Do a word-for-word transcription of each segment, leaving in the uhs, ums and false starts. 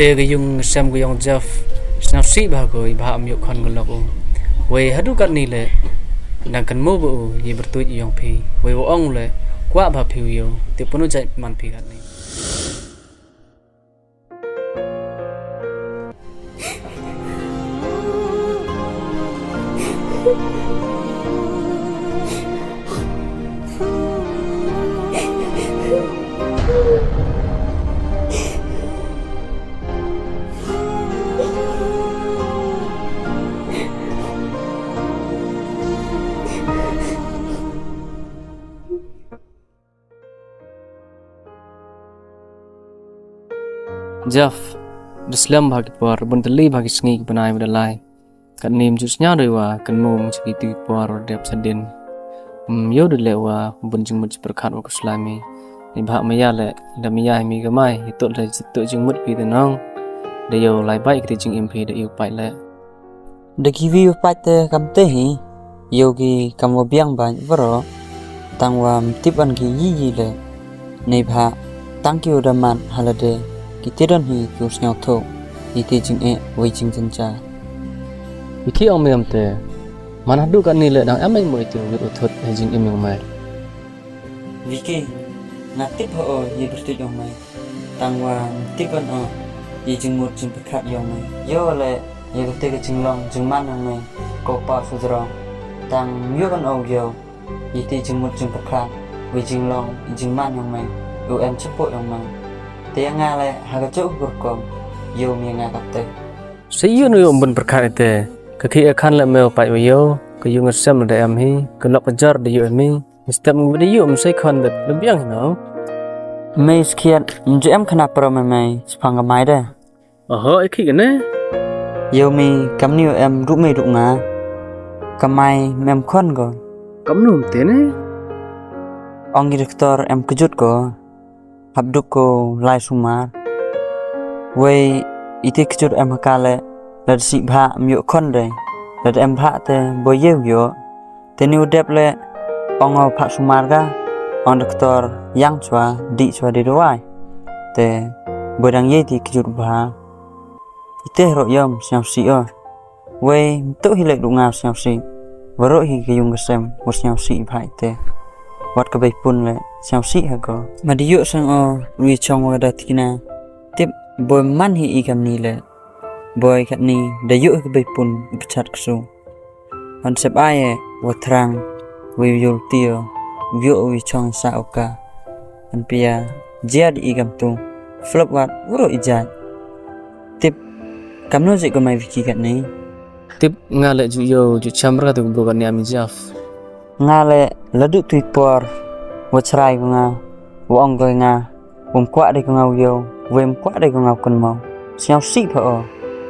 Te ka yung sem ka yong Jeff, sñiawsih bha ko i bha ym yoh khon ka lok u. Wei hadooh katni le, dang kynmaw bha u i pyrtuid yong phi. Wei wa ong le, kwah bha phi u yoh, te punu jait man phi katni. Jeff, da slem bha ki por, bun tylli bha ki sngi ki bnai wa da lai. Katni ym ju sñiaw dei wa kynmaw ym cha ki tu ki por wa dep sa din. Ym yoh dei le wa bun jingmut jingpyrkhat wa ka slai mi. Ni bha maya le, da maya hi mi kamai, hi toh le, hi toh jingmut phi te nong. Da yoh lai bai ki te jingim phi da yoh pai le. Da ki wi u pait te kam te hi, yoh ki kam wa biang bait waroh, tang wa ym tip an ki yi yi le. Nei bha, tang ki u da man ha lade, ki te don hi ki u sñiawthuh, i te jingeh, wei jingjynjar. I ki ong me am te, man hadooh katni le dang em ei mo i te u yut u thut ha jingim yong me. Vicky, nga tip ha o i pyrtuid yong me. Tang wa ym tip an o i jingmut jingpyrkhat yong me. Yoh le, ya ka te ka jinglong jingman yong me, ko pa sujrong. Tang ym yoh an o yoh i te jingmut jingpyrkhat, wei jinglong i jingman yong me, u em chapoh yong me. Te ya nga le, ha ka jooh u kurkom, yoh me ya nga ka te. Sa yoh nu yoh ym bun pyrkhat i te, ka ki e khan le me u pait wa yoh, ka yung ka sem da em hi, ka lok ka jor da yoh em hi. Step ngi da yoh ym sei khon da, da biang hi no. Mei skhiat, ym ju em khana prom mei, spang ka mai de. Oho, i ki kane? Yoh mi, kamni u em du mei du nga. Kamai, ym em khon ko. Kamnu ym te ne? Ong i doktor em kjut ko. Hap duk ko lai sumar. Wei, i te kjut em ha ka le, lada sih bha ym yoh khon de. Lada em bha te, boi ye u yoh. Te ni u dep le, ong o phah sumar ka, ong doktor, yang chwa, dih chwa de dawai. Te, boi dang ye ti kjut bha. I te roh yom, sñiawsih o. Wei, ym toh hi le du nga sñiawsih. Waroh hi ka yung ka sem, wa sñiawsih bha i te. Wat ka bei pun le, sñiawsih ha ko. Ma da yoh sang o, wi chong wa da tikna. Tip, boi man hi i kamni le. Boi katni, da yoh hi ka bei pun, i pchat ksu. Han sep ai e, wa thrang, wei u yul tio, u yoh u i chong sa u ka. Han pia, jia di i kam tu, flop wat, waroh i jait. Tip, kamno jait ko mai Vicky katni? Tip, nga le ju yoh, ju cham ra tu bro katni ami Jeff. Nga le, la du tu i por, wa chrai ko nga, wa ong ko nga. Wym kwah de ko nga u yoh, wym kwah de ko nga u kynmaw. Sñiawsih pha o.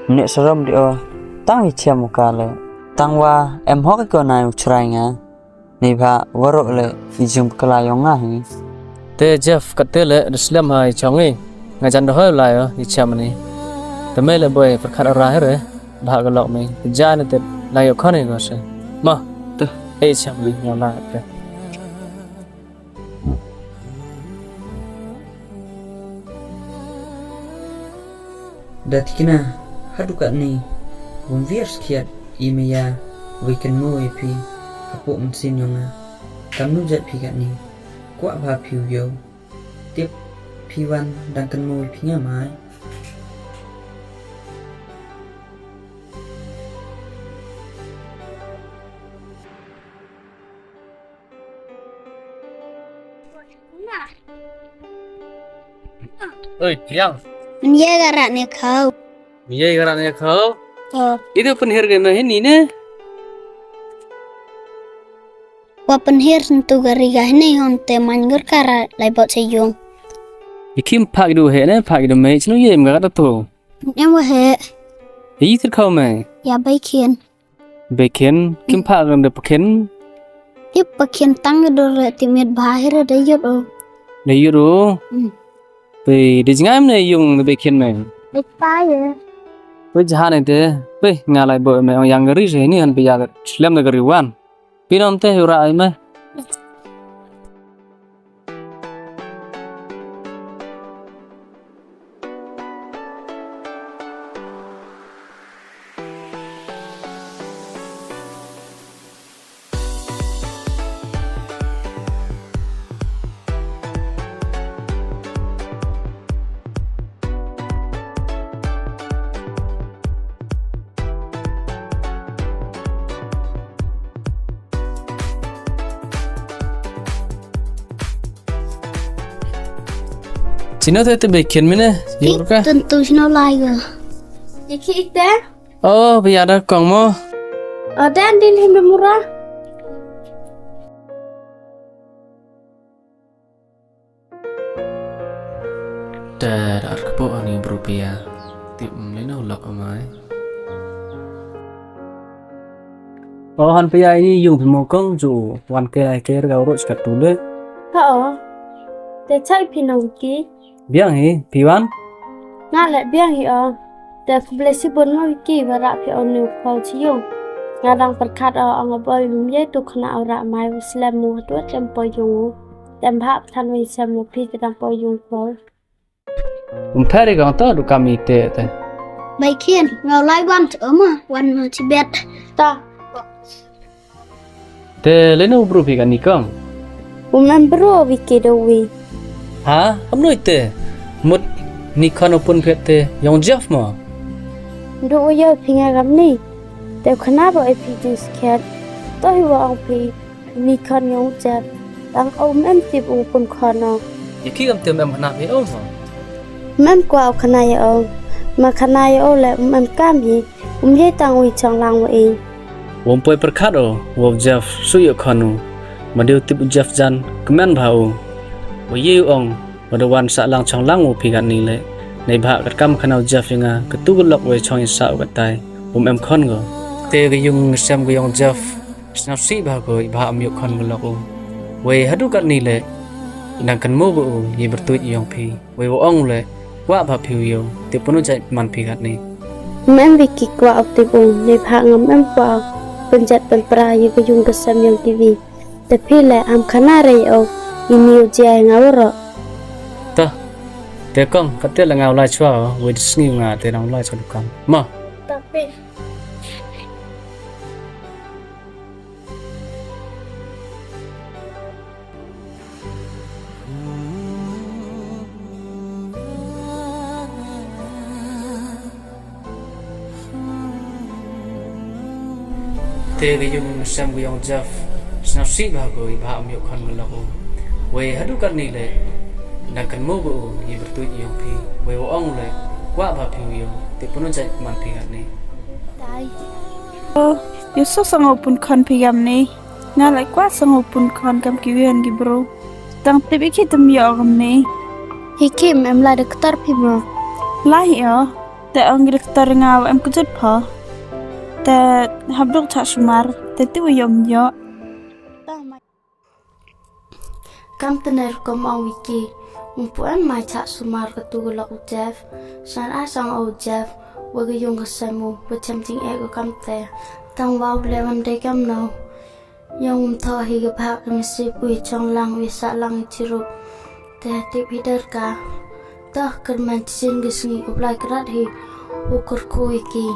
Mne sarom de o. Tang i chem u ka le. Tang wa em hok i ko nai u chrai nga. Ni bha waroh le i jingpkla yong nga hi. Te Jeff, kat te le da slem ha i chong i. Nga jan da hoi lai o i chem ni. Te mei le boi pyrkhat ara hi re. Bha ka lok mi. Te ja ni te la yoh khon i ko se. Ma. Te. E chem ni nga la te. Da tikna, hadooh katni, wym wiar skhiat, i maya, wei kynmaw i phi, hapoh mynsiem yong nga, kamnu jait phi katni, kwah bha phi u yoh, tip phi wan dang kynmaw i phi nga mai. Oi, Priang. Myn ye ka rat ne khaw. Myn ye ka rat ne khaw? Oh. Itu pynhir ka me hini ne? Wa pynhir ntu ka ri ka hini hon te man gur ka rat lai bot se yung. Ikim phak du he ne, phak du me, chnu ye em ka rat to. Em wa he. Yi tir khaw me. Ya bai khin. Bekhin, kim phah kan da pakhin. Ip pakhin tang ka dur re ti miet bha hi re da yut o. Da yut o? Hmm. Pe, da jngai mne yung da bekhin me. Ip pa ye. Pe jahan ite, pe, nga lai bo me ong yang gari se ni han pe ya slem da gari wan. Pi nom te ura ai me. Chino te te be khian mine, yur ka? Tun tu chino lai go. Iki ikte? Oh, biada kong mo. Oh, dan din him mura. Te ar kpo ani bru pia. Tip mlino lok amai. Oh, han pia ini yung phi mo kong ju wan ke ai ke ga ro chka tu le. Ha o. Te chai phi nong ki. Biang hi, phi wan? Nga le biang hi o. Te khublei chibun mo ki wa rah phi o nu khau chi yung. Nga dang pyrkhat o ong o boi um ye tu khana o rah mai u slem mo tu tem poi yung. Tem bha than wi sem mo phi te dang poi yung khau. Um phari kong to du kam i te te. Bai khian, nga lai wan o ma, wan mo chi bet. Ta. Te leno bru phi ka ni kong? Um em bru wi ki do wi. Ha? Kam noi te? Mut ni khon o pun phet te yong Jeff mo? Du u yo phi nga kam ni. Te khana ba e phi jing skhet. To hi wa ong phi ni khon yong Jeff. Tang um em tip u pun khon o. Ye ki kam te um em khana phi o mo? Um em kwa u khana ya o. Ma khana ya o le um em kam hi. Um ye tang wi chong lang wa i. Wom poi pyrkhat o, wa u Jeff, su yoh khon u. Ma deu tip u Jeff jan, kmen bha u. Wa ye u ong, wa da wan sah lang chong lang u phi kat ni le. Nei bha kat kam khana u Jeff ya nga, katu ka lok wei chong ya sah u kat tai. Wom em khon go. Te ka yung sem ka yong Jeff, sñiaw si bha ko, i bha am yoh khon ka lok u. Wei hadu kat ni le, i nang kan mo ko u, ye bertuit yong phi. Wei wa ong le, kwah bha phi u yo, te punu jait man phi kat ni. Mem wi ki kwah u tip u, ne bha ngam em kwah u, pynjat pynpra ye ka yung ka sem yong ki wi. Te phi le am khana re o, ini u jia nga waro. Ta, te kong, kat te la nga u lai chwa o, wei da sngi nga te nang u lai chwa dukan. Ma. Ta phi. Te ka yung sem ka yong Jeff, sñiaw si bha ko, i bha am yoh khon ka lok u. Wei hadu kat ni le, nang kan mo ko u, ye bertuit yong phi. Wei wa ong le, kwah bha phi u yo, te punu jait man phi kat ni. Tai. Oh, yo so sang o pun khon phi yam ni. Nga lai kwah sang u pun khon kam ki wi han ki bru. Tang tip i ki tum yoh kam ni. Hi ki em lai doktor phi mo? Lai hi o. Te ong ki doktor nga wa em kjut pha. Te hap duk chah sumar. Te ti wa yom yoh. Kam te ner kom ong wi ki. Um pu em mai chah sumar katu ka lok u Jeff. San a sang o Jeff. Wa ka yung ka sem u. Wa chem jing e ko kam te. Tang wa u le wan dei kam no. Yong um thoh hi ka bha ka nasib wi chong lang wi sah lang i chirup. Te tip hi der ka. Toh kyrmen chin ka sngi u Blai krat hi. U kyrkhu i ki.